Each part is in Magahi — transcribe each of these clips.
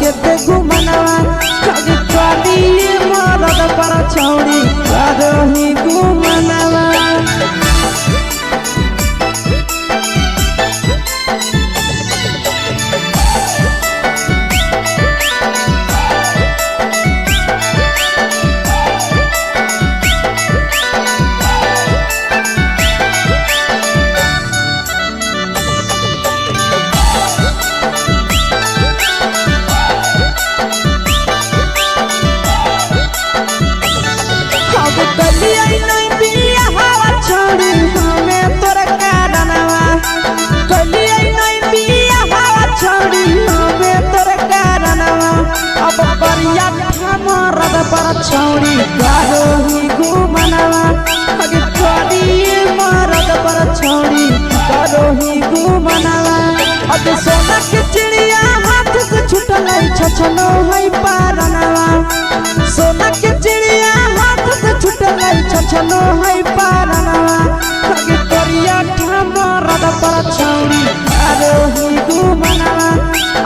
के ते घुमनवा अगे करिए मरद पर छौड़ी करही घुमनवा। अब कलिया नहीं बिया हवा छोड़ी हमें तोर कारणवा कलिया नहीं बिया हवा छोड़ी हमें तोर कारणवा अब करिया मरद पर छोड़ी करही घुमनवा अगे करिए मरद पर छोड़ी करही घुमनवा। अब सोना के चिड़िया हाथ से छुटल छछनो है पारनवा सोना के चिड़िया हाथ से छुटल छछनो है पारनवा अगे करिया मरद पर छौड़ी करही घुमनवा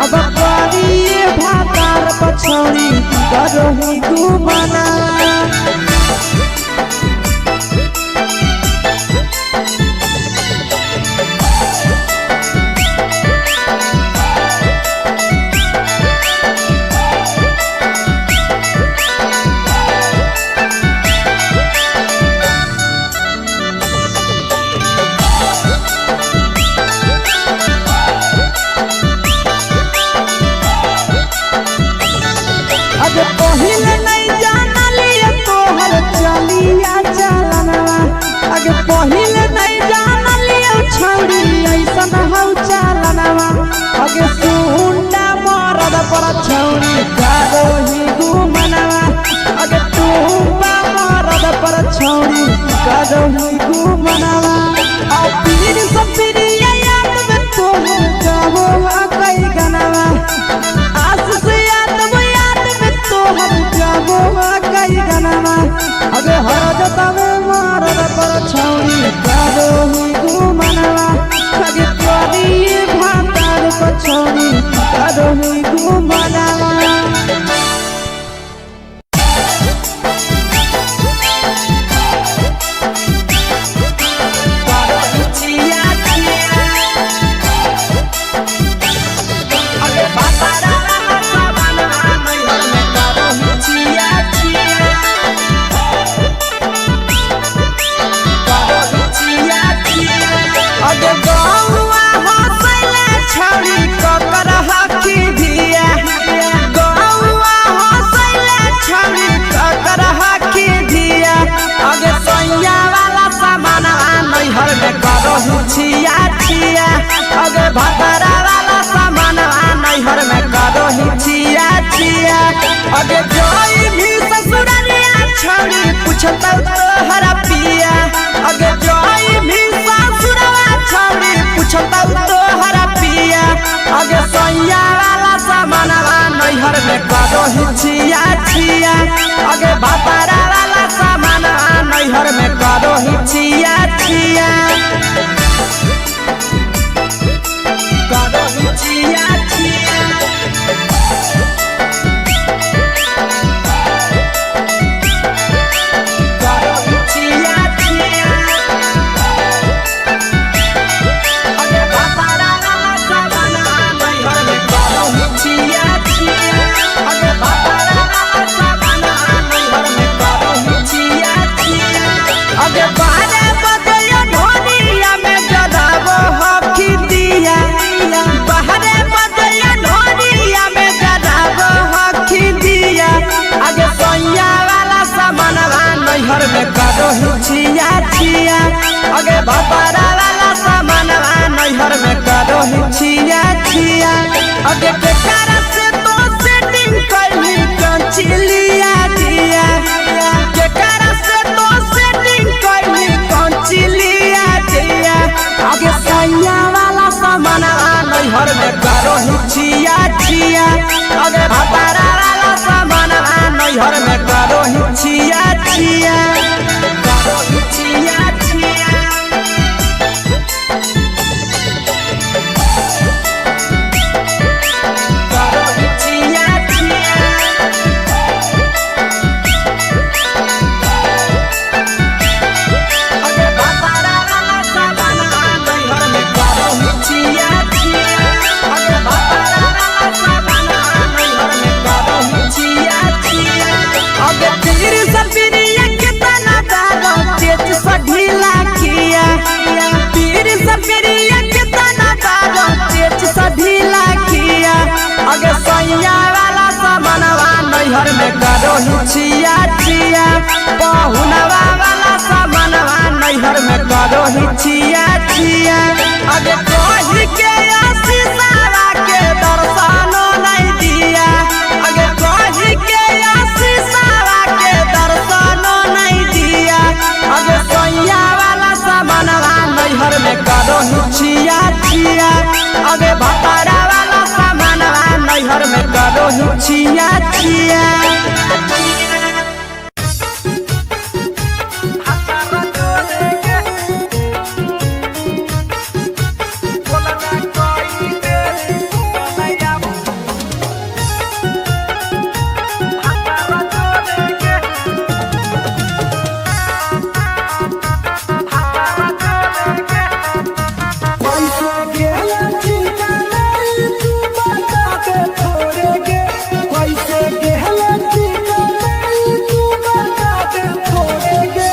अब करिए भातार पर छौड़ी करही घुमनवा। अब पहिले नहीं जानलिए तोहर चलिया चलनवा अगे पहिले नहीं जानलिए छौड़ी ऐसन हौ चलनवा अगे सुंडा मरद पर छौड़ी करही घुमनवा अगे टूबा मरद पर छौड़ी करही घुमनवा। आ पीर सपिरिया याद में तोहर गावो कई गनवा आस से याद वो याद में तोहर गावो कई गनवा अगे हर जतावे मरद पर छौड़ी करही घुमनवा अगे करिए भातार पर छौड़ी करही घुमनवा। अगे गौआ हंसैले छौड़ी ककर हकी धिया गौआ हंसैले छौड़ी ककर हकी धिया अगे सैया वाला सामानवा नैहर में करहु छिया छिया अगे भतरा वाला सामानवा नैहर में करहु छिया छिया अगे जोई भी ससुरलिया छौड़ी पूछतौ तोहरा पिया अगे जोई भी ससुरवा छौड़ी पूछतौ तोहरा पिया अगे सैया वाला सामानवा नैहर में करही छिया छिया अगे भातारा वाला सामानवा नैहर में करही छिया छिया करही छिया छिया करही छिया छिया अगे भातारा वाला सामानवा नैहर में करही छिया छिया अगे भातारा वाला सामानवा नैहर में करही छिया छिया अगे बारे बदयो ढोनिया में नैहर में करो ही छिया छिया। पहुनवा वाला सामानवा नैहर में करो ही छिया छिया। अगे कही के आशीषवा के दर्शनो नहीं दिया। अगे कही के आशीषवा के दर्शनो नहीं दिया। अगे सैया वाला सामानवा नैहर में करो ही छिया छिया। अगे भतारा वाला सामानवा नैहर में करो ही छिया छिया। पैसे गेला चिंता नहीं तू बता दे थोड़े गे। पैसे गेला चिंता नहीं तू बता दे थोड़े गे।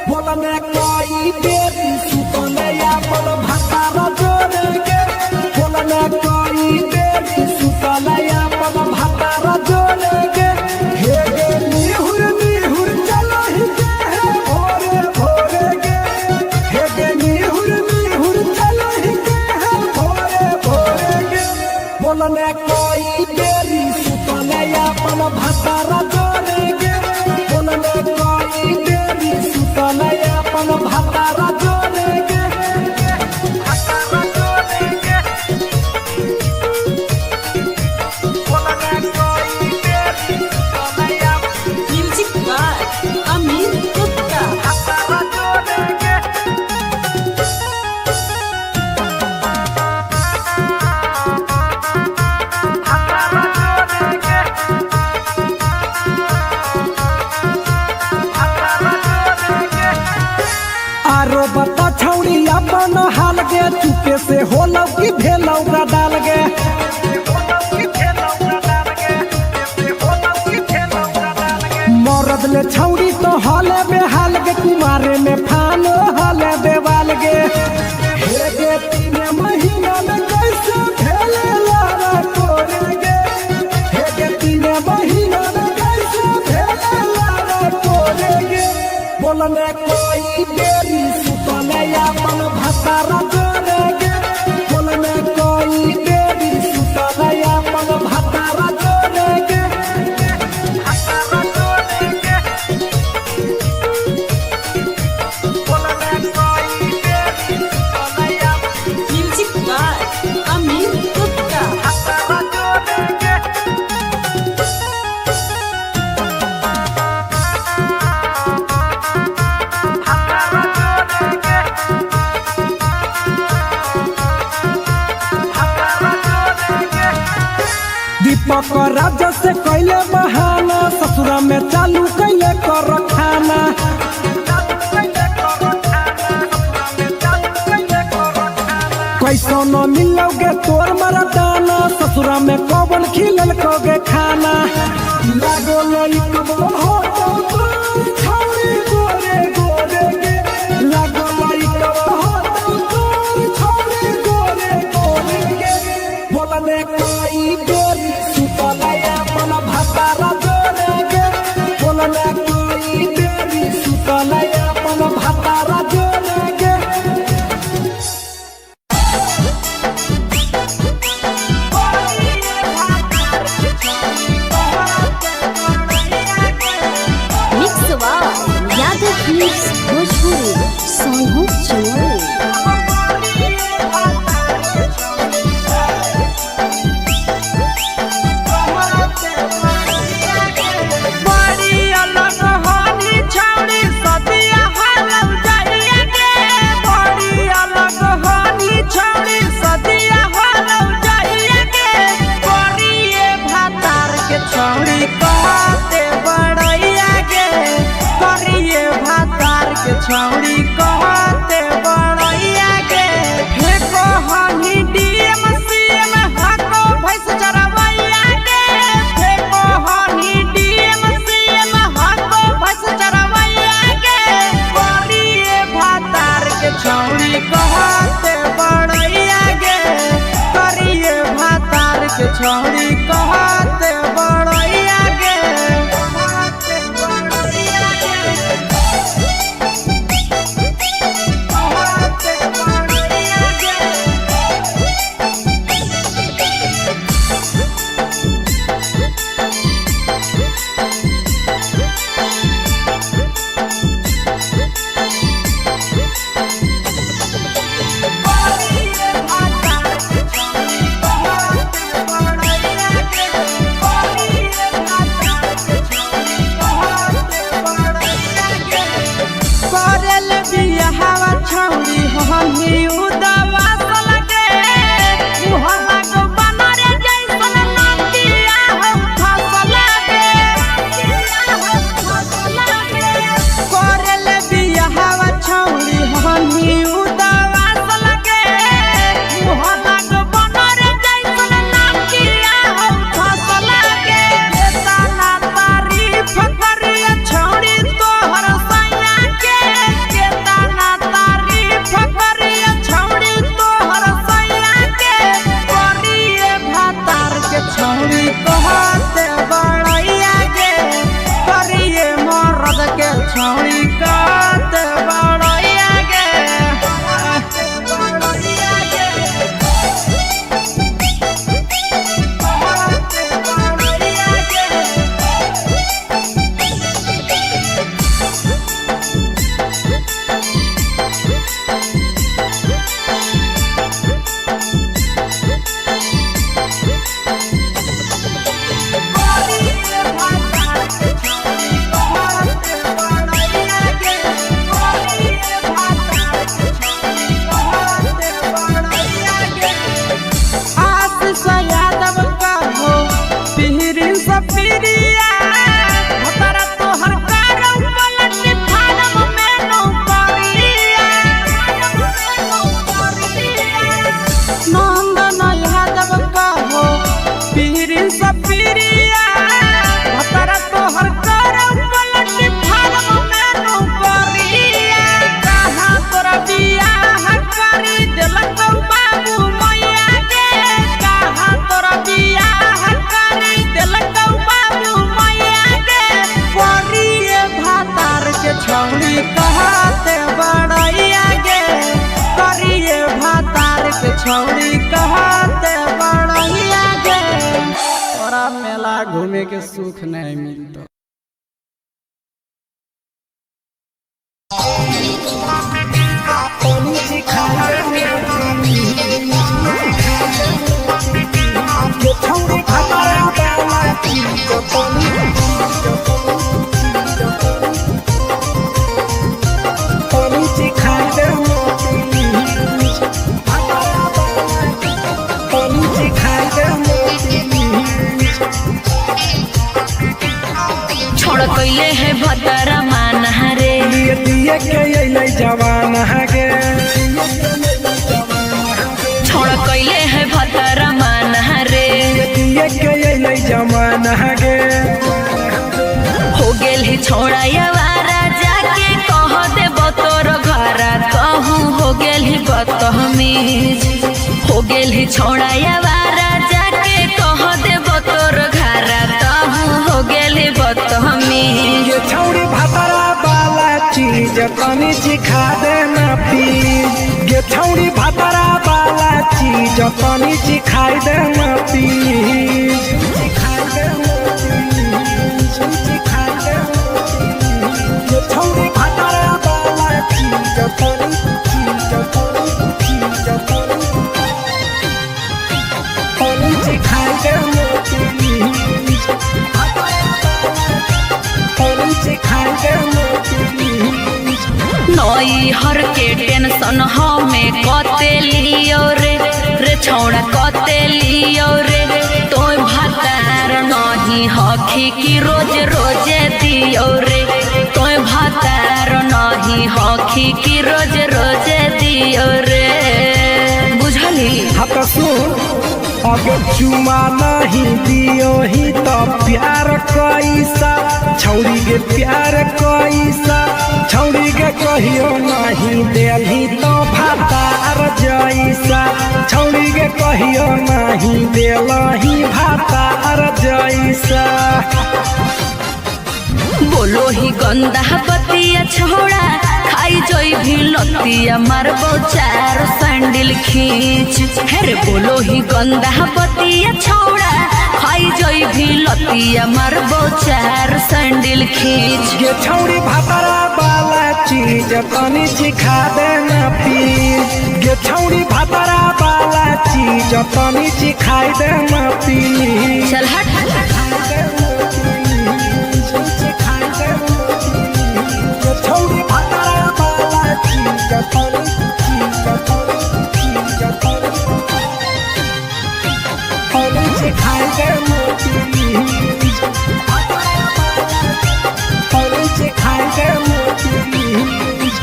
बोलने कोई देरी सुतने अपन भातार जोड़े गे। बोलने कोई देरी सुतने अपन भातार जोड़े गे। हे गे निहुर निहुर चलो ही गे हे भोरे भोरे गे। हे गे निहुर निहुर चलो ही गे हे भोरे भोरे गे। बोलने कोई देरी सुतने अपन भातार जोड़े गे। बोलने कोई देरी सुतने अपन भातार जोड़े गे। भातार जोड़े गे। बोलने कोई देरी सुतने अपन म्यूजिक बाय अमित गुप्ता। भातार जोड़े गे। आरो बता छौड़ी अपन हाल गे चुपे से होलौ की भेलौ डाल गे। मरद ले छौड़ी तो हाले बेहाल गे कुमारे में फानो हाले देवाल गे। हे गे तीन महीना में कैसे भेले लारा तोरे गे। हे गे तीन महीना में कैसे भेले लारा तोरे गे। बोलने कोई देरी सुतने अपन भातार जोड़े गे। बोलने कोई देरी सुतने अपन भातार जोड़े गे। भातार जोड़े गे। बोलने कोई देरी सुतने अपन म्यूजिक बाय अमित गुप्ता। भातार जोड़े गे। भातार जोड़े गे। दीपक राजा से कैले बहाना ससुरा में चालू कैले कर खाना। कैसो न मिलोगे तोर मरदाना ससुरा में कौन खिलल कोगे खाना। लागो लइकबो हो तो तोर छौरी गोरे गोरे गे। लागो लइकबो हो तो तोर छौरी गोरे गोरे गे। बोलने कोई देरी सुतले अपन भातार जोड़े गे। बोलने कोई देरी सुतले अपन भातार जोड़े गे। Mix by Yadav films Bhojpuri Sonu Chumoli. बड़ी अलग होनी छौड़ी सदिया हालौ जाइया गे। बड़ी अलग होनी छौड़ी सदिया हालौ जाइया गे। बड़िए भातार के छौड़ी कहते बड़ैया गे। करिए भातार के छौड़ी कहते बड़ैया गे। फेको हनी डीएम सीएम हको भैंस चरवैया गे। फेको हनी डीएम सीएम हको भैंस चरवैया गे। करिए भातार के छौड़ी कहते बड़ैया गे। करिए भातार के छौड़ी कहते बड़ैया गे। सपीरिया भतरा तोहर करौ पलट फारम में नौकरिया। नंदन यादव कहो पीरी सपीरिया भतरा तोहर करौ पलट फारम में नौकरिया। कहाँ तोरा बियाह करी देलक बाबू मैया गे, कहाँ तोरा बियाह करी देलक बाबू मैया गे। करिए भातार के छौड़ी कहते बड़ैया गे, करिए भातार के छौड़ी कहते बड़ैया गे। तोरा मेला घूमे के सुख नहीं मिलतो। छोड़ कैले है भतरा माना रे, दिए दिए के अइलै जवान गे। छोड़ कैले है भतरा माना रे, दिए के अइलै जवान गे। हो गेल है छोड़ा यवारा जाके कह दे तोर घरा कहूँ हो गेल है बदतमीज। हो गेल है छोड़ा यवारा जाके कह दे तोर घरा कहूँ हो गेल है बदतमीज। ये छौड़ी भातरा वाला चीज तनी सिखा देना प्लीज। ये छौड़ी भातरा वाला चीज तनी सिखाई देना प्लीज। सिखाई देना प्लीज, सिखाई देना प्लीज। ये छौड़ी भातरा वाला चीज तनी चीज तनी चीज तनी तनी सिखाई देना प्लीज। तनी सिखाई देना प्लीज। नई हर के टेंशन हमें कते लियो रे, रे छौड़ा कते लियो रे। तोय भातार नहीं हखी की रोज रोजे दियो रे, तोय भातार नहीं हखी की रोज रोजे दियो रे। बुझली? हाँ तो सुन, अगर चुमा नहीं दियो ही तो प्यार कैसा छौड़ी के, प्यार कैसा छौड़ी के कहियो नहीं देलही तो भातार जैसा। छौड़ी के कहियो नहीं देलही भातार जैसा। बोलो ही गंदा बतिया छोड़ा खाई जोई भी लतिया मारबो चार सैंडल खींच। हेरे बोलो ही गंदा बतिया छोड़ा खाई जोई भी लतिया मारबो चार सैंडल खींच। ये छौड़ी भातरा वाला चीज तनी सिखा देना प्लीज। ये छौड़ी भातरा वाला चीज तनी सिखाई देना प्लीज। चल हट। छौड़ी भातरा वाला चीज तनी चीज तनी चीज तनी तनी सिखाई देना प्लीज। तनी सिखाई देना प्लीज।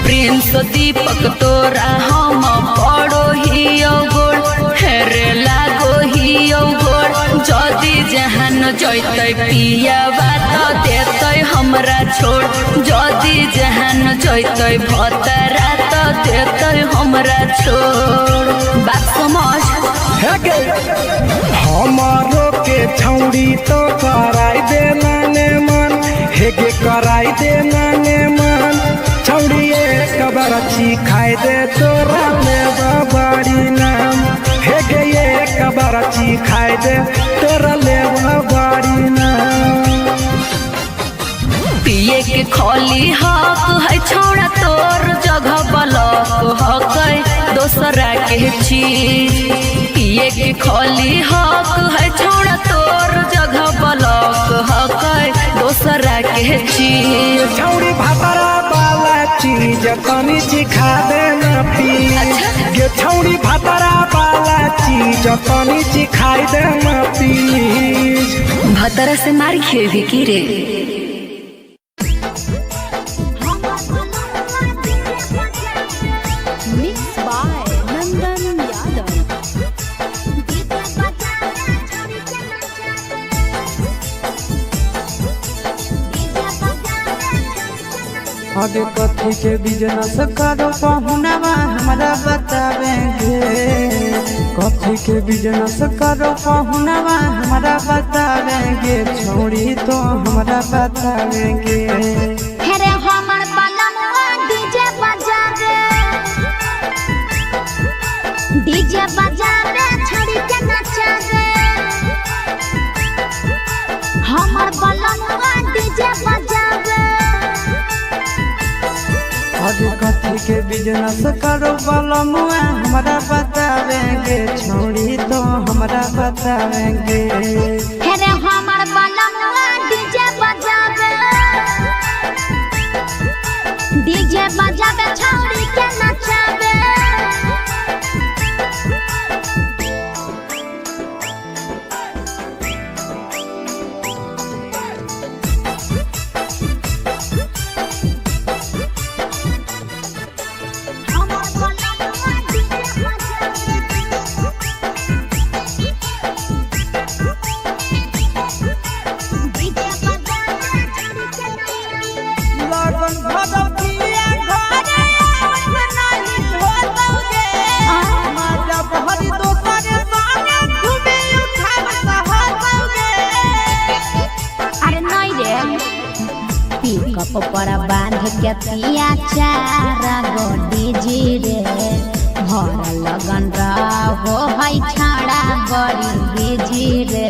प्रिंस दीपक तोरा हम पड़ो हियो गोड़, हेरे लागो हियो गोड़। जदि जहान जैतै पियावा त देतै हमरा छोड़, जदि जहान जैतै भतरा त देतै हमरा छोड़। बात समझ। हे गे हमारो के छौड़ी तो कराई देना ने मन। हे गे कराई देना ने मन। छौड़ी एक बार खाई दे तोरा ले बाड़ी नाम। हे गे एक बार खाई दे तोरा ले बाड़ी नाम। पिए के खोली हक है छोड़ा तोर जगह बलक हक है दोसरा के चीज। पिए के खोली हक है छोड़ा तोर जगह बलक हक है दोसरा के चीज। छौड़ी भातरा वाला चीज तनी चिखा देना प्लीज। गे छौरी भतरा वाला चीज तनी चिखाई देना प्लीज। भतरा से मार खेबी की रे? Mix by Nandan Yadav. अरे कथी के बिजनेस करो पहुनवा हमरा बतावेंगे। कथी के बिजनेस करो पहुनवा हमरा बतावेंगे। छोड़ी तो हमरा बतावेंगे। हेरे हमर बलमुआ डीजे बजावे, डीजे बजावे छड़ी के नचावे। हमर बलमुआ डीजे बजावे। अरे कथी के बिजनेस करो बलमुआ हमरा बतावेंगे। छोड़ी तो हमरा बतावेंगे। हेरे हमर बलमुआ डीजे बजावे, डीजे बजावे छड़ी के नचावे। हमर बलमुआ डीजे बजावे। डीजे बजावे छड़ी के नचावे। लगन भरतिया घरे आवत नाही होतौगे। माजा भरी दोसर संगे घूमे उठावत होतौगे। अरे नहीं रे, पिकअप पर बांध के पिया चार गो डीजे रे। भर लगन रहो है छाड़ा बड़ी बिजी रे,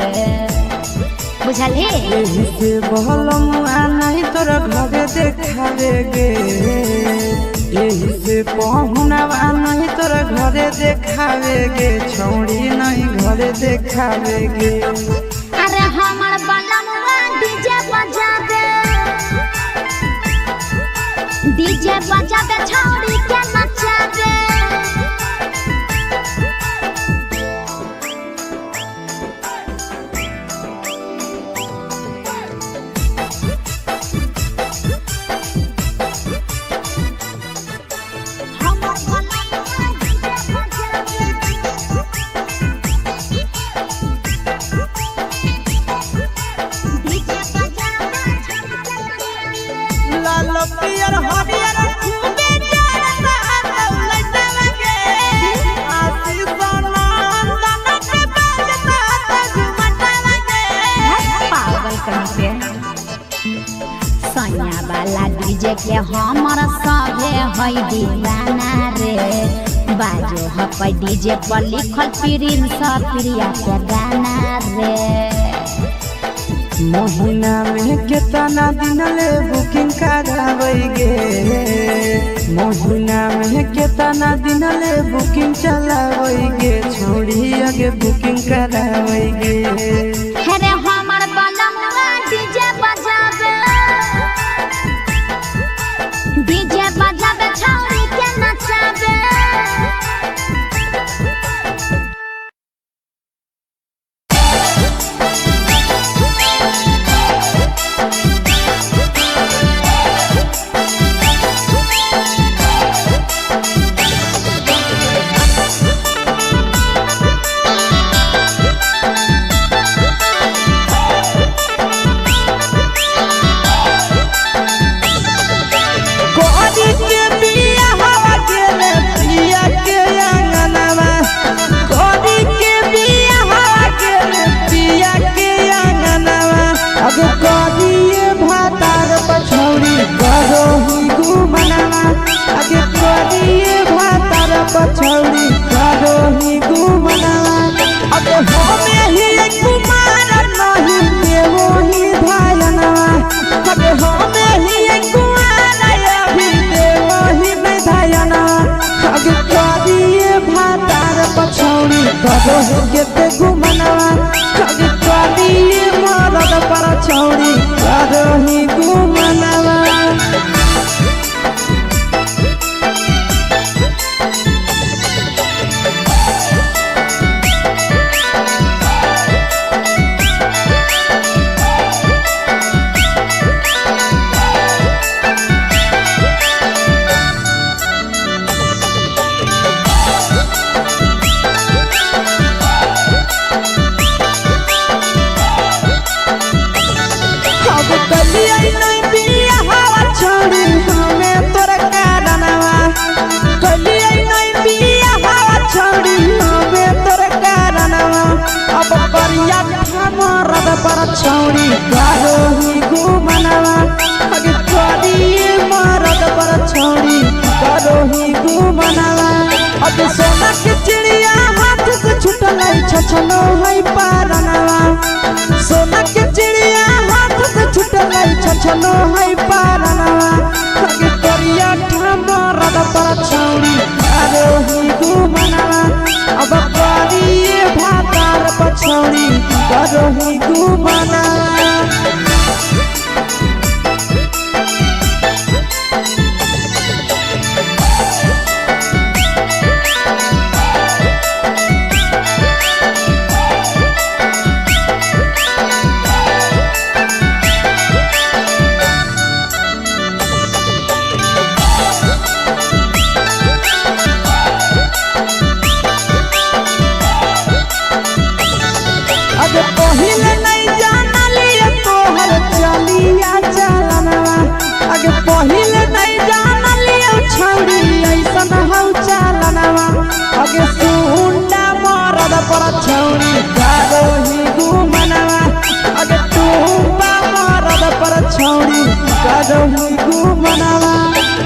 बुझल हे? एही से बहलमुआ नहीं तोरा घरे देखावे गे। एही से पहुनवा नहीं तोरा घरे देखावे गे। छौड़ी नहीं घरे देखावे गे। अरे हमर बलमुआ डीजे बजावे, डीजे बजावे छौड़ी के नचावे। हमर बलमुआ डीजे बजावे। डीजे बजावे छौड़ी के नचावे। लाल पियर हरियर खूबे जरता दौलत लगे। आशीष नंदन के बजता झुमट लगे। पागल कहीं पे सैया वाला डीजे के हमर सभे है दीवाना रे। बाजो हपै डीजे पर लिखल प्रिंस प्रिया के गाना रे। महीना में केतना दिन ले बुकिंग कराबै गे। महीना में केतना दिन ले बुकिंग चलाबै गे। छोड़ी आगे बुकिंग कराबै गे। हेरे हमर बलमुआ डीजे बजावे, डीजे बजावे छौड़ी के नचावे। कोरी के बिया हवा गेले पिया के आंगनवा। कोरी के बिया हवा गेले पिया के आंगनवा। अब कोरिए भातार पछौरी करो ही गुमनवा। अब कोरिए भातार पछौरी करो ही गुमनवा। अब होमे ही कुमार नहीं देवो ही धायनवा। अब होमे ही कुमार अभी देवो ही नहीं धायनवा। अब करिए भातार पछौरी करो गेते गुमनवा। अब करिए मरद पर छौरी करो ही गुमनवा। पर छौरी करो ही गुमनवा। अगे करिए मरद पर छौरी करो ही गुमनवा। अगे सोना के चिड़िया हाथ से छुटलै छछनो है पारनवा। सोना के चिड़िया हाथ से छुटलै छछनो है पारनवा। अगे करिया मरद पर छौरी करो ही गुमनवा। अब करिए भातार पर छौरी करो ही गुमनवा। अगे पहिले नहीं जानलिए तोहर चलिया चलनवा। अगे पहिले नहीं जानलिए छौरी ऐसन हौ चलनवा। अगे सुंडा मरद पर छौरी करो ही गुमनवा। अगे टूबा मरद पर छौरी करो ही गुमनवा।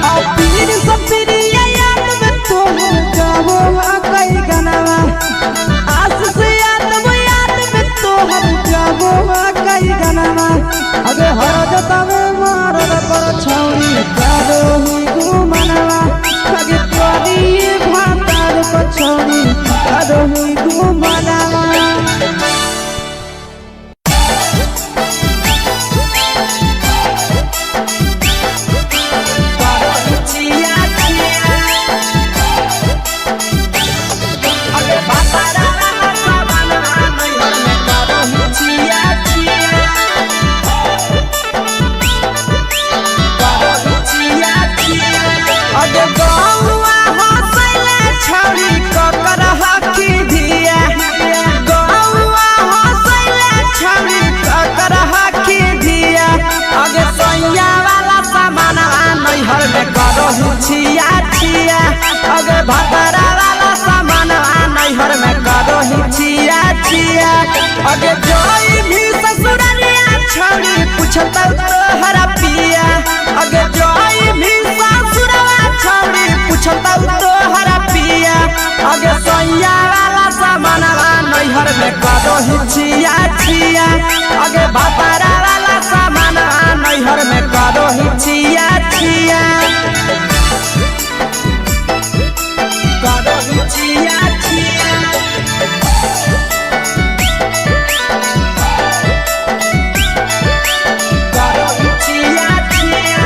आ पीर सपिरिया याद में तोहर गावो आ कई गनवा। आस से याद वो याद में तोहर गावो आ कई गनवा। अगे हर जतावे मरद पर छौरी करो ही गुमनवा। अगे करिए भातार पर छौरी करो ही गुमनवा। अगे गौआ हंसैले छौरी ककर हकी धिया। गौआ हंसैले छौरी ककर हकी धिया। अगे सैया वाला सामानवा नैहर में करहु छिया छिया। अगे भतरा वाला सामानवा नैहर में करहु छिया छिया। अगे जोई भी ससुररिया छौरी पुछतौ तोहरा पिया। अगे जोई भी ससुरवा छौरी पुछतौ तोहरा पिया। अगे सैया वाला सामानवा नैहर में करहु छिया छिया। अगे भतरा वाला सामानवा नैहर में करहु छिया छिया। करहु छिया छिया। करहु छिया छिया।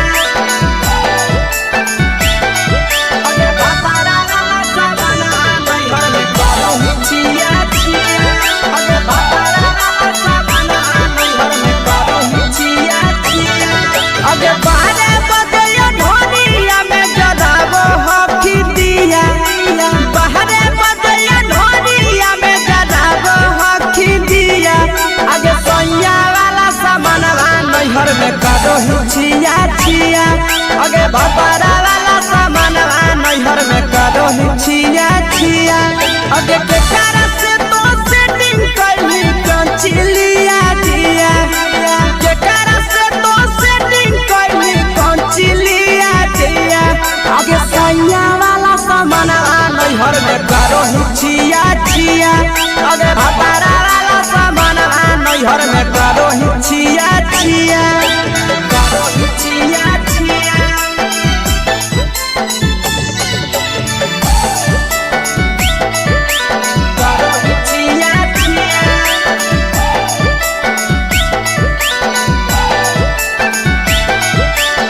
अगे भतरा वाला सामानवा नैहर में करहु छिया छिया। अगे भतरा वाला सामानवा नैहर में करहु छिया छिया। अगे बारे बजैया ढोलिया में जराबो हकी दिया। बाहरे बजैया ढोलिया में जराबो हकी दिया। अगे सैया वाला सामानवा नैहर में करहु छिया छिया। अगे भतरा वाला सामानवा नैहर में करहु छिया छिया। अगे केकरा से तो सेटिंग कैली कंचिलिया दिया। केकरा से तो सेटिंग कैली कंचिलिया दिया। अगे सैया वाला सामानवा नैहर में करहु छिया छिया। अगे भतरा वाला सामानवा नैहर में करहु छिया छिया। करहु छिया छिया। करहु छिया छिया।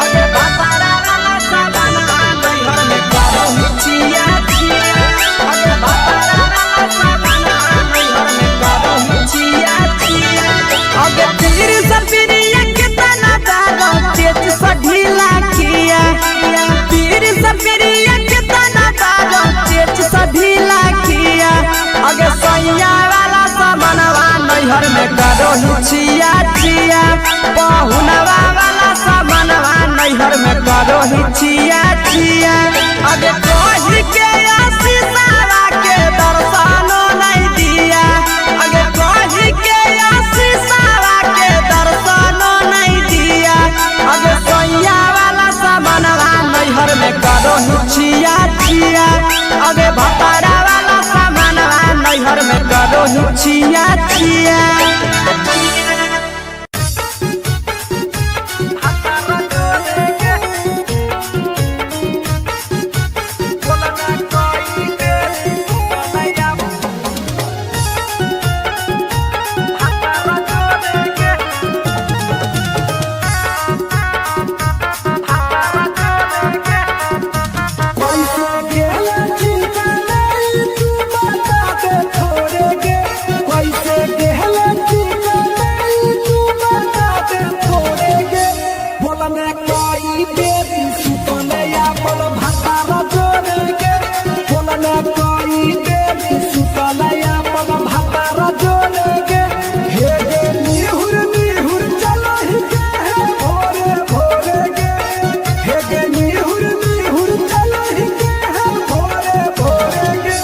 अगे भतरा वाला सामानवा नैहर में करहु छिया छिया। अगे भतरा वाला सामानवा नैहर में करहु छिया छिया। अगे पीर सपिरिया केतना दारो तेज सा ढीला किया। पीर सपिरिया केतना दारो तेज सा ढीला किया। अगे सैया वाला सामानवा नैहर में करहु छिया छिया। पहुनवा वाला सामानवा नैहर में करहु छिया छिया। अगे कही के आशीषवा के दर्शनो नहीं दिया। अगे कही के आशीषवा छिया। कैसे गेला चिंता नहीं तू बता दे थोड़े गे, कैसे गेला चिंता नहीं तू बता दे थोड़े गे। बोलने कोई बेरी सुतने या बोल भातारा जोड़े गे, बोलने कोई बेरी सुतने या बोल भातारा जोड़े गे। हे गे निहुर निहुर चलो ही गे हे भोरे भोरे गे, हे गे निहुर निहुर चलो ही गे हे भोरे भोरे गे।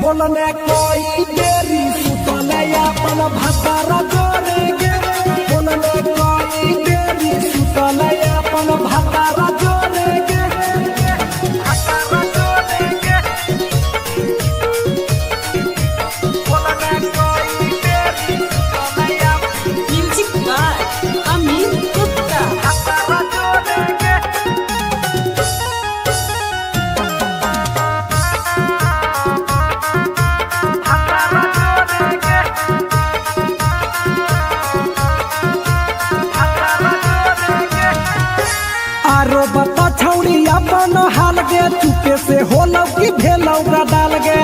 बोलने कोई देरी सुतले अपन भातारा जोड़े गे, बोलने कोई देरी सुतले अपन भातारा जोड़े गे, भातारा जोड़े गे। बोलने कोई देरी सुतले अपन म्यूजिक बाय अमित गुप्ता। भातारा जोड़े गे। आरो बता छौड़ी अपन हाल गे, चुपे से होलौ की भेलौ डाल गे।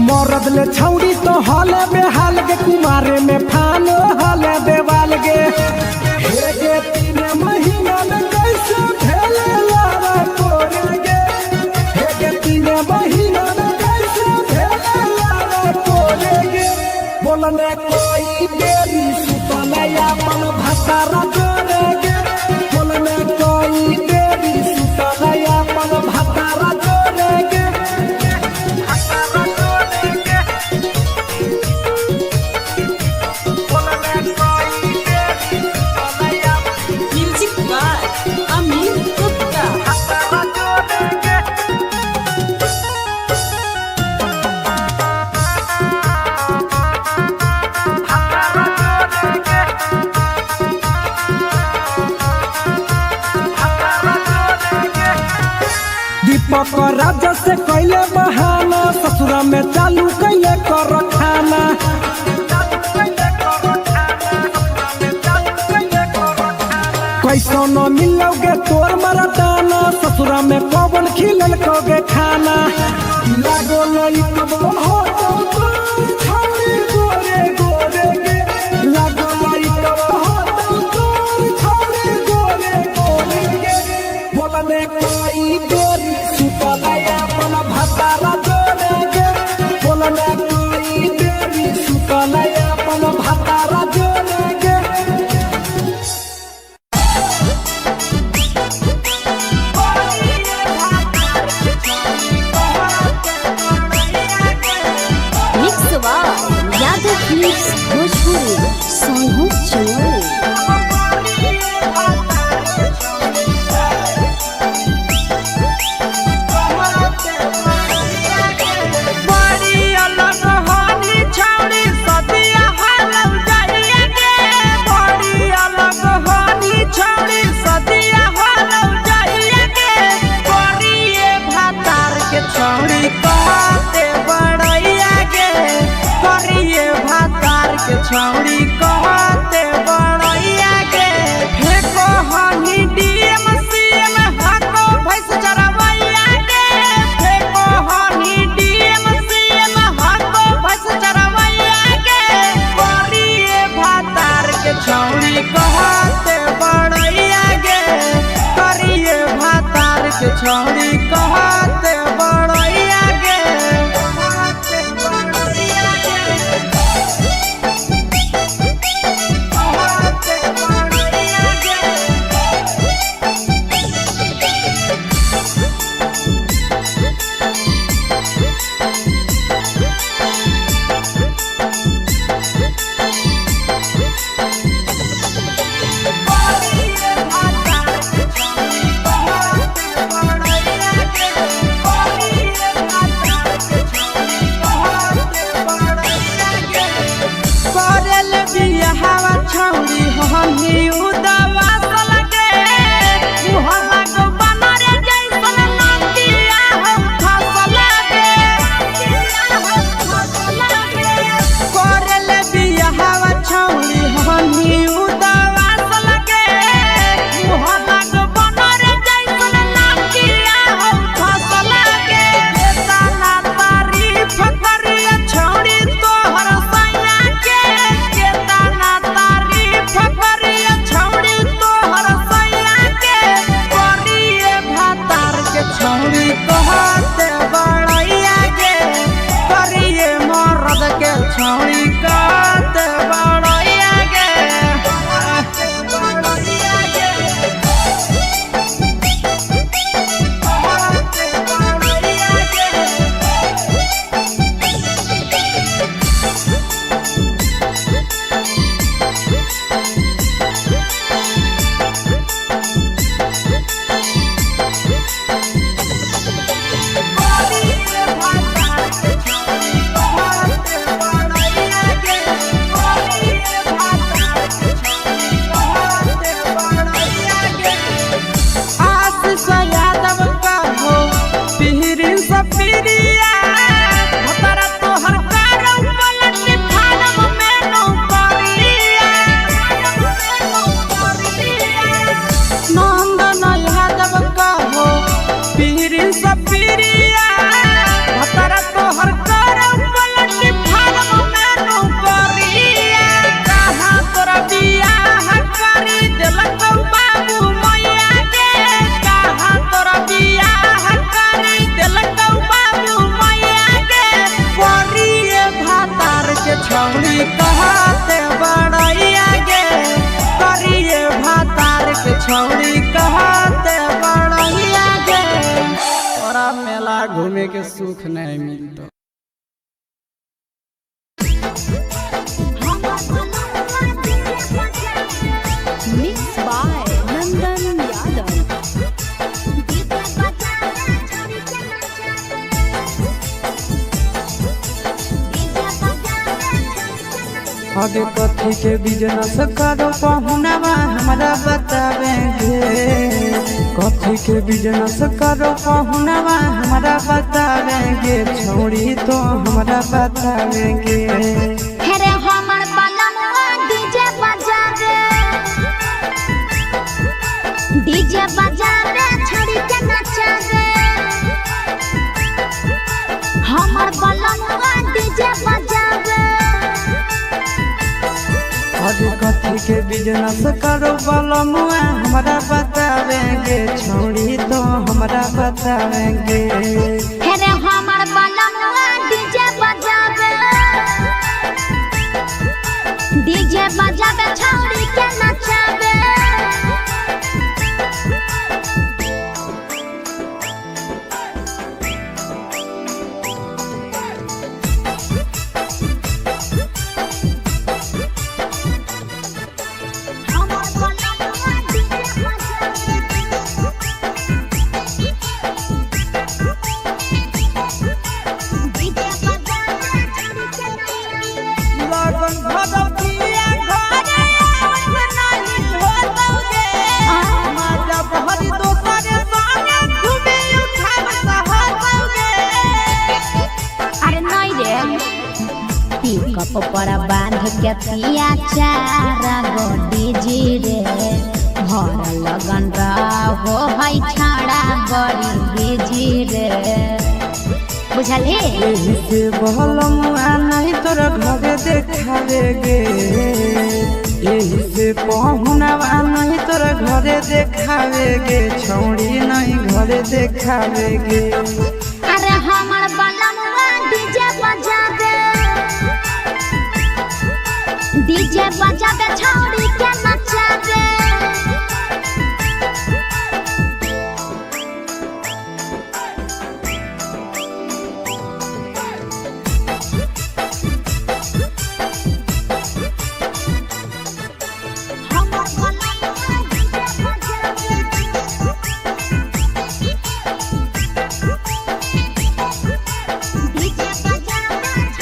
मरद ले छौड़ी तो हले बेहाल गे, कुमारे में फान हले देवाल गे। हे गे 3 महीना में कैसे भेले लारा कोरे गे, हे गे 3 महीना में कैसे भेले लारा कोरे गे। बोलने कोई देरी सुतले अपन भातारा जोड़े गे, बोलने कोई देरी सुतले अपन भातारा जोड़े गे, भातारा जोड़े गे। बोलने कोई देरी सुतले अपन म्यूजिक बाय अमित गुप्ता। भातारा जोड़े गे। दीपक राजा से कैले बहाना, ससुरा में चालू कैले कर खाना। कैसो न मिलोगे तोर मरदाना, ससुरा में पवन खिलल कोगे खाना। लागो लई कबो हो तो तोर छौरी गोरे गोरे गे, लागो लई कबो हो तो तोर छौरी गोरे गोरे गे। बोलने कोई देरी सुतले अपन भातारा जोड़े गे, बोलने कोई देरी सुतले अपन भातारा जोड़े गे। Mix by Yadav films Bhojpuri Sonu Chamoli. बड़ी अलग होनी छौड़ी सदिया हालौ जाइए गे, बड़ी अलग होनी छौड़ी सदिया हालौ जाइए गे। करिए भातार के छौड़ी कहते बड़ैया गे, करिए भातार के छौड़ी कहते बड़ैया गे। फेको हनी डीएम सीएम हाको भैंस चरवैया गे, फेको हनी डीएम सीएम हाको भैंस चरवैया गे। करिए भातार के छौड़ी कहते बड़ैया गे, करिए भातार के छौड़ी कहते बड़ैया गे। कहते बड़ैया गे। कहते बड़ैया गे। छौड़ी कहत बड़ैया गे। आशीष यादव कहो पीरिन सपीरिया भतरा तोहर कारौ पलट फारम में नौकरिया। नंदन यादव कहो पीरिन सपीरिया भतरा तोहर कारौ पलट फारम में नौकरिया। कहाँ तोरा बियाह करी देलक बाबू मैया गे, कहाँ तोरा बियाह करी देलक बाबू मैया गे। करिए भातार के छौड़ी कहते बड़ैया गे, करिए भातार के छौड़ी कहते बड़ैया गे। तोरा मेला घूमे के सुख नहीं मिलतो। Mix by Nandan Yadav. अगे कथी के बिजनेस करो पहुनावा हमरा बतावेंगे, कथी के बिजनेस करो पहुनावा हमरा बतावेंगे, छौड़ी तो हमरा बतावेंगे। हेरे हमर बलमुआ डीजे बजावे, डीजे बजावे छड़ी के नचावे। हमर बलमुआ डीजे बजावे। अगे कथी के बिजनेस करो बलमुआ हमरा बतावेंगे, छौड़ी तो हमरा बतावेंगे। हेरे हमर बलमुआ डीजे बजावे, डीजे बजावे छौड़ी के नचावे। हमर बलमुआ डीजे बजावे। डीजे बजावे छौड़ी के नचावे। लगन भगवतिया घरे आवत नाही होतौगे, माता बहरी दोसर संगे घूमे उठावत होतौगे। अरे नहीं रे, पिकअप पर बांध के पिया चार गो डीजे रे, भर लगन रहो है छाड़ा बड़ी बिजी रे, बुझलही। एही से बहलमुआ नहीं तोरा घरे देखावे गे, एही से पहुनावा नहीं तोरा घरे देखावे गे, छौड़ी नहीं घरे देखावे गे। अरे हमर बलमुआ डीजे बजावे, डीजे बजावे छौड़ी के नचावे। हमर बलमुआ डीजे बजावे। डीजे बजावे छौड़ी के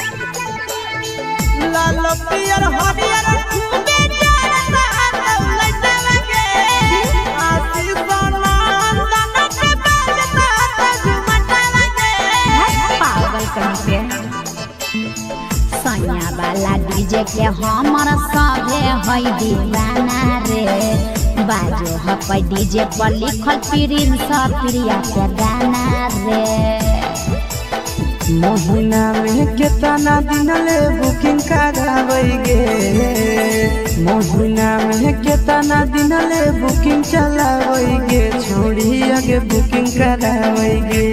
नचावे। लाल पियर हरियर खूबे जरता दौलतवा गे, आशीष नंदन के बाजता झुमटवा गे। पागल कहीं पे सैया वाला डीजे के हमर सभे है दीवाना रे, बाजो हपै डीजे पर लिखल प्रिंस प्रिया के गाना रे। महीना में केतना दिन ले बुकिंग कराबै गे, महीना में केतना दिन ले बुकिंग चलाबै गे, छौड़ी आगे बुकिंग कराबै गे।